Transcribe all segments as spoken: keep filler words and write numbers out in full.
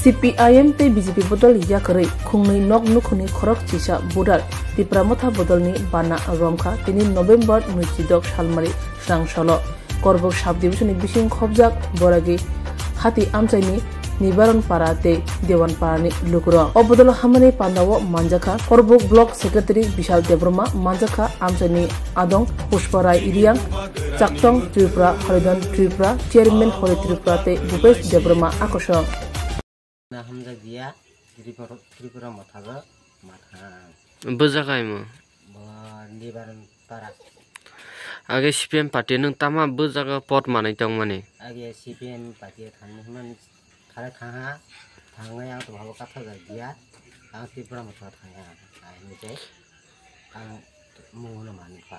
C P I M tei B J P bodol yakarwi khungnwi nok nukhungni khorok chisa voter Tipra Motha bodolni bana romkha tini November nwi chidok salmari swrangsalo. Korbuk sub-division ni bising khobjak Boragi hati amchaini Nibaron Para tei Dewan Parani lukurok. O bodol hamani pandao manjakha Korbuk Block Secretary Bishal Debbarma, manjakha amchaini adong Pushpa Rai Riang, Chaktong Tripura, Horidhan Tripura, Chairman Hori Tripura tei Bhupesh Debbarma akosong. Na hamjak dia Tripura, Tripura Motha bo mathang. Bo jaga imo? Bo Nibaran Para. Age C P M party nwng tama bo jaga pot manwi tongmani? Age C P M party thangni hwnmani, khare thangha, thangwi ang to habo kathajak dia, ang Tripura Motha thangya, ai hwnwi tei. Ang mungno mankha.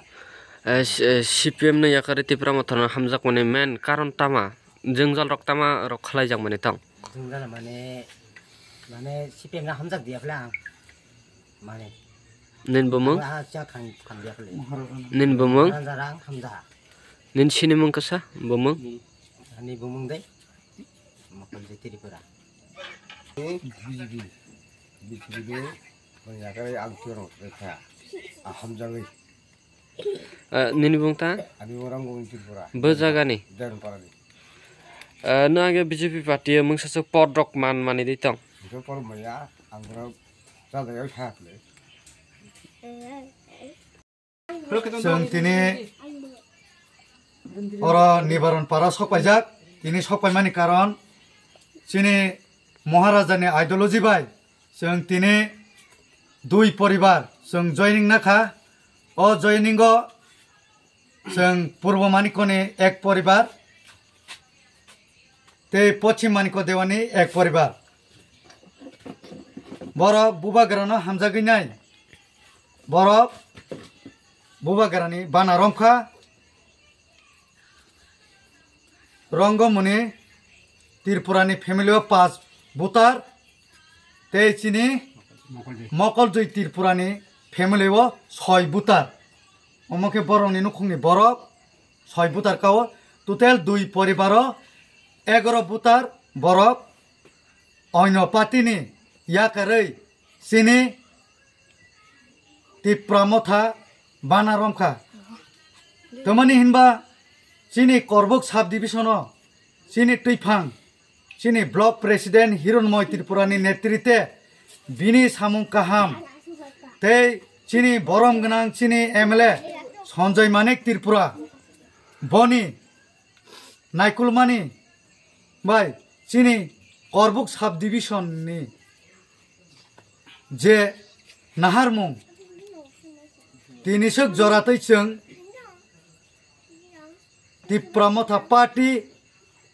Eh, C-, eh, C P M no yakarwi Tipra Mothano hamjakmani main karon tama? Jwngjal rok tama rok khlaijakmani tong? Jwngjal mane, mane C P M no hamjak diya phle ang. Mane. Nin bumung? Ang cha thang, thang diya phle. Nin bumung? Rang jarang hamja. Nin sini mung kasa bumung? Ani bumung dai. Mokol je Tripura. B J P, B J P de, manya kare ang tiwrong rekha, a hamjagwi. Eh, nini bung ta? Ani orang gong Tripura. Bo jaga ni? Dan parani. Eh, no age B J P party o mungsa so pot rok man mani di tong. Itu por maya, ang ora jaga yo kha kle. Chwng tini oro Nibaron Para sokpaijak. Tini sokpaimani karon chini Maharajani ideology bai chwng tini dui poribar chwng joining nakha. O joining o chwng Purbo Manikoni ek poribar tei Pochim Manikya Dewani ek poribar. Borok bubagrano hamjagwi nai. Borok bubagrani bana romkha. Rongomoni Tripurani family o pas butar. Tei chini Mokoljoi Tripurani family o soi butar. Omo khe borokni nukhungni borok soi butar kao. Total dui poribaro egaro butar borok oino party ni yakarwi chini Tipra Motha bana romkha. Tamani hinba chini Korbuk sub division o chini twiphang, chini block president Hironmoy Tripura ni netrite bini samung kaham tei chini borom gwnang chini M L A Sanjoy Manik Tripura boni naikulmani bai chini Korbuk sub division ni je naharmung tini swk joratwi chwng Tipra Motha party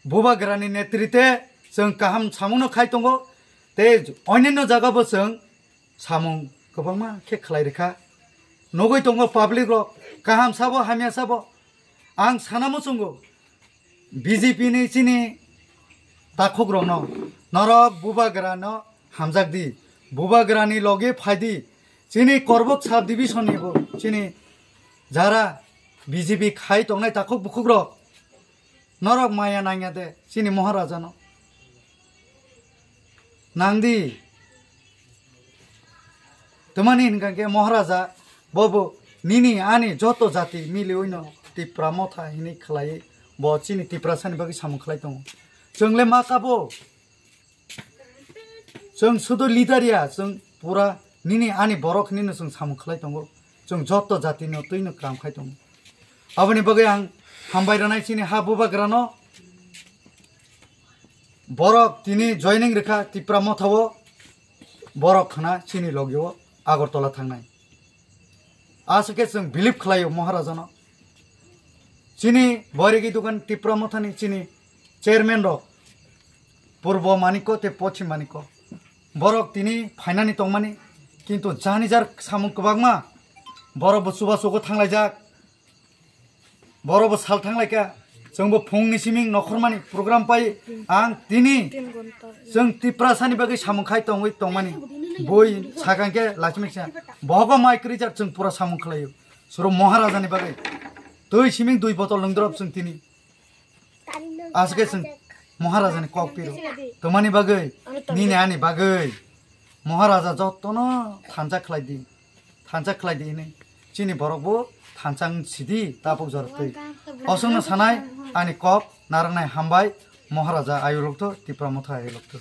bubagrani netrite chwng kaham samungno khai tongo tei onyanno jagabo chwng samung kwbangma khe khlai rikha. Nugwi tongo public rok, kaham sabo, hamya sabo. Ang sana muchungo B J P ni chini takhuk rokno, norok bubagra no hamjak di, bubagra ni loge phai di, chini Korbuk sub division ni bo chini jara B J P khai tongnai takhuk bukhuk rok. Norok maya nangya de chini Maharaja no. Nangdi. Tamani hinkha khe Maharaja bobo nini ani joto jati miliwi no Tipra Motha hinwi khlai bo chini Tiprasa ni bagwi samung khlai tongo. Chwng le ma kabo. Chwng sudu leader ya, chwng pura nini ani borok hinwi no chwng samung khlai tongo. Chwng joto jati no twi no kaam khai tongo. Aboni bagwi ang hambai rwnai chini ha bubagra no. Borok tini joining rikha Tipra Motha o, borok khna chini logi o Agartala thangnai. Aswk khe chwng believe khlaio Maharaja no. Chini boiregi dukan Tipra Motha ni chini chairman rok Purbo Manikya tei Pochim Manikya. Borok tini phainani tongmani, kintu jani jar samung kwbangma. Borok bo chubachugo thanglaijak. Borok bo sal thanglaikha. Chwng bo phungni siming nokhormani program pai ang tini chwng Tiprasani bagwi samung khai tongwi tongmani. Boi sakang khe lachimiksa. Bohogo mai kwrwijak chwng pura samung khlaio. Suro Maharajani bagwi. Twi siming dui botol nwngdorop chwng tini. Aswk khe chwng Maharaja ni kok piro. Tomani bagwi, nini ani bagwi. Maharaja jotono thansa khlai di. Thansa khlai di hinwi. Chini borok bo thansa wng sidi tabuk jorok twi. Osongno sanai ani kok narwknai hambai Maharaja ayuk lokto Tipra Motha ayuk lokto.